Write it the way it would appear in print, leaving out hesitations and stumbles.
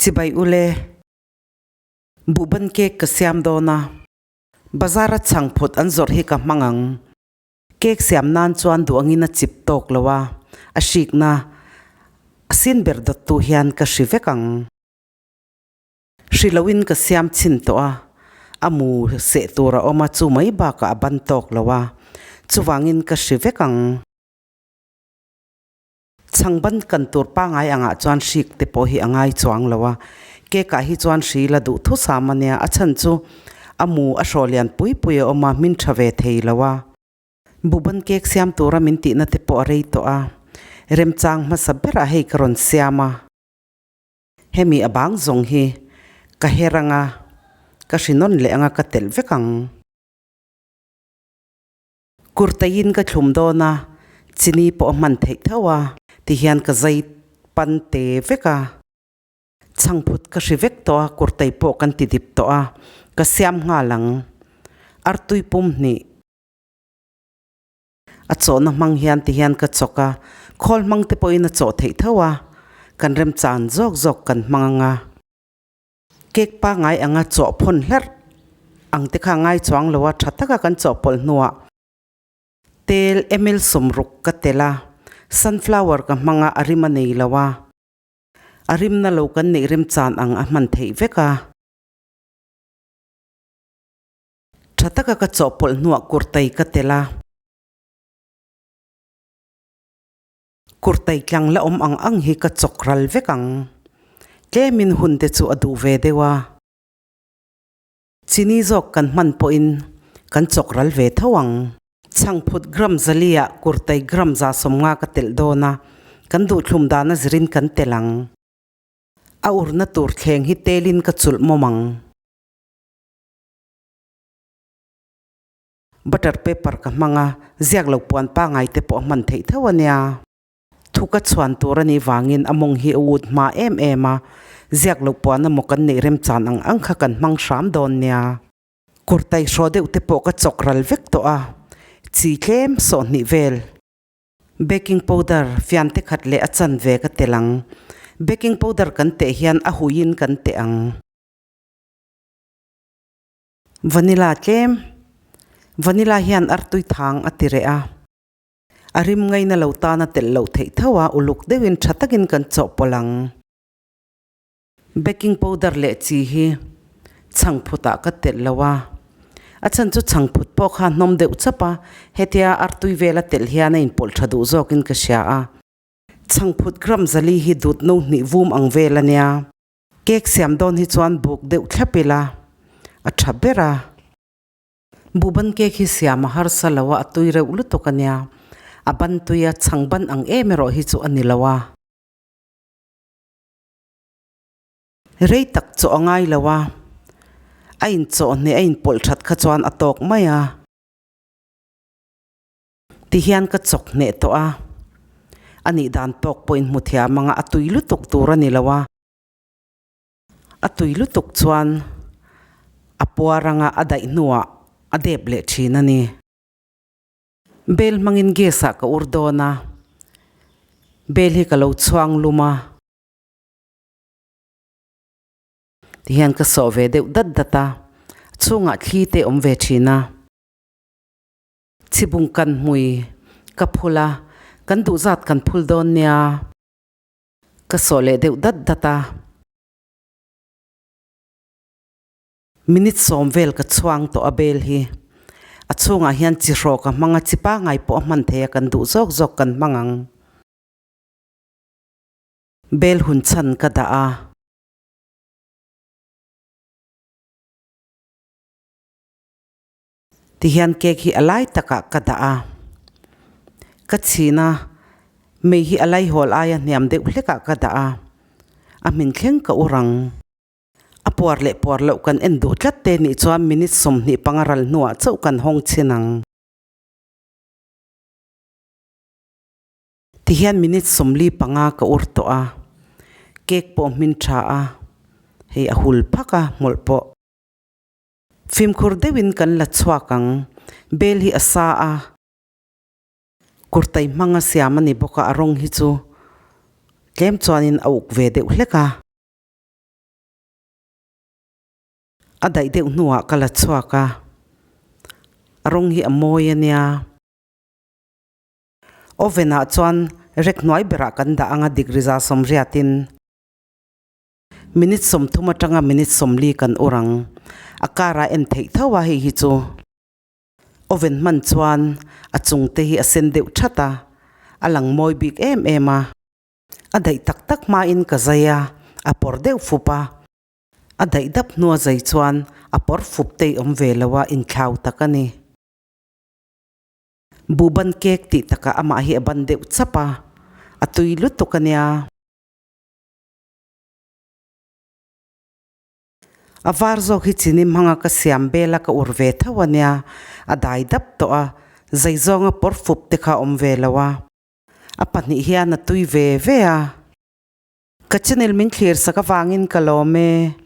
Chibai ule, buhban cake ka siam dawn a, bazar a chhangphut an zawrh hi ka hmang ang. Cake siam nan chuan duh angin a chip tawk lo a, a hrikna a sin ber dawttu hian ka hri vek ang. Hri loin ka siam chhin tawh a, a mu seh tur a awm a, chu mai bakah a ban tawk lo a, chuvangin ka hri vek ang. Chhangban kan tur pangai angah chuan hrik te pawh hi a ngai chuang lo a, cake ah hi chuan hri la duh thusam a nia, a chhan chu a mu a hrawh lian pui pui a awm a, hmin tha ve thei lo a. Buhban cake siam tura min tihna te pawh a rei tawh a, remchang hmasa berah hei ka rawn siam a. Hemi a bang zawng hi ka her anga, ka hri nawn leh anga ka telh vek ang. Kurtaiin ka thlum dawn a, chini pawh a hman theih tho a, tihian ka zai pan te vek a. Chhangphut ka hri vek tawh a, kurtai pawh kan ti dip tawh a, ka siam nghal ang. Artui pum hnih. A chawhna hmang hian tihian ka chawk a, khawl hmang te pawhin a chawh theih tho a, kan remchan zawk zawk kan hmang ang a. Cake pangngai anga chawh phawn hlerh ang te kha ngai chuang lo a, tha taka kan chawhpawlh hnuah tel ml sawmruk ka tel a, sunflower ka hmang a, a rim a nei lo a, a rimna lo kan neih remchan ang a hman theih vek a. Tha taka ka chawhpawlh hnuah kurtai ka tel a. Kurtai tlang la awm ang ang hi ka chawk ral vek ang. Tlemin hun te chu a duh ve deuh a. Chini zawk kan hman pawhin kan chawk ral ve tho ang. Chhangphut gram zaliah kurtai gram za sawmnga ka telh dawn a, kan duhthlum dana zirin kan telh ang. A urna tur thleng hi telin ka chulh mawm ang. Butter paper ka hmang a, ziak lo puan pangai te pawh a hman theih tho a nia. Thu ka chhuan tur a nih vangin a mawng hi a ut hma em em a, ziak lo puan emaw kan neih remchan ang ang kha kan hmang hram dawn nia. Kurtai hraw deuh te pawh ka chawk ral vek tawh a, chi tlem sawhnih vel. Baking powder fian te khat leh a chanve ka tel ang. Baking powder kan teh hian a huiin kan teh ang. Vanilla tlem, Vanilla hian artui thang a ti reh a, a rim ngaina lo tan a telh loh theih tho a, uluk deuhin tha takin kan chawhpawlh ang. Baking powder leh chi hi chhangphutah ka telh lo a, a chhan chu chhangphut pawh kha hnawm deuh chap a, hetia artui vel a telh hian a inpawlh tha duh zawkin ka hria a. Chhangphut gram zali hi dut no hnih vum ang vel a nia. Cake siam dawn hi chuan buk deuh thlap ila a tha ber a. Buhban cake hi siam a harsa lo a, a tui reuh lutuk a nia. A ban tui a, chhang ban ang em erawh hi chu a ni lo a. Rei tak chawh a ngai lo a, a inchawh hneh a inpawlh that kha chuan a tawk mai a. Tihian ka chawk hneh tawh a, a nih dan tawk pawhin hmu thiam anga a tui lutuk tur a ni lo a. A tui lutuk chuan a puar anga a daih hnuah a dep leh thin a ni. Bel hmangin gas ah ka ur dawn a, bel hi ka lo chhuang lum a. Tihian ka sawh ve deuh dat dat a, a chhungah thli te awm ve thin a. Chhibung kan hmui ka phul a, kan duh zat kan phul dawn nia. Ka sawh leh deuh dat dat a. Minute sawm vel ka chhuang tawh a bel hi. A chhungah hian chi hrawk a hmang a, chi pangai pawh a hman thei a, kan duh zawk zawk kan hmang ang. Bel hun chhan ka dah a. Tihian cake hi a lai takah ka dah a, ka chhin a, mei hi a laihawl aia hniam deuh hlekah ka dah a, a hmin thleng ka ur ang. A puar leh puar loh kan en duh tlat te nih chuan minute 25 ral hnuah chauh kan hawng chhin ang. Tihian minute 45 ka ur tawh a, cake pawh hmin tha a, hei a hul phak a hmawlh pawh. Fimkhur deuhin kan la chhuak ang. Bel hi a sa a, kurtai hmanga siam a ni bawk a, a rawng hi chu tlem chuanin a uk ve deuh hlek a. A daih deuh hnuah ka la chhuak a, a rawng hi a mawi a nia. Oven ah chuan rek hnuai berah kan dah anga degree 180 in minute 30 atanga minute 40 kan ur ang. A karah en theih tho a hei hi chu. Oven hman chuan a chung te hi a sen deuh that a, a lang mawi bik em em a. A daih tak tak hmain ka zai a, a pawr deuh fup a. A daih dap hnua zai chuan a pawr fup te i awm ve lo a, inthlau tak a ni. Buhban cake tih takah amah hi a ban deuh chap a, a tui lutuk a nia. A var zawk hi chini hmanga ka siam bel a ka ur ve tho a nia, a dai dap tawh a, zei zawnga pawr fup te kha a awm ve lo a. A pahnih hian a tui ve ve a. Ka channel min thlir sak avangin ka lawm e.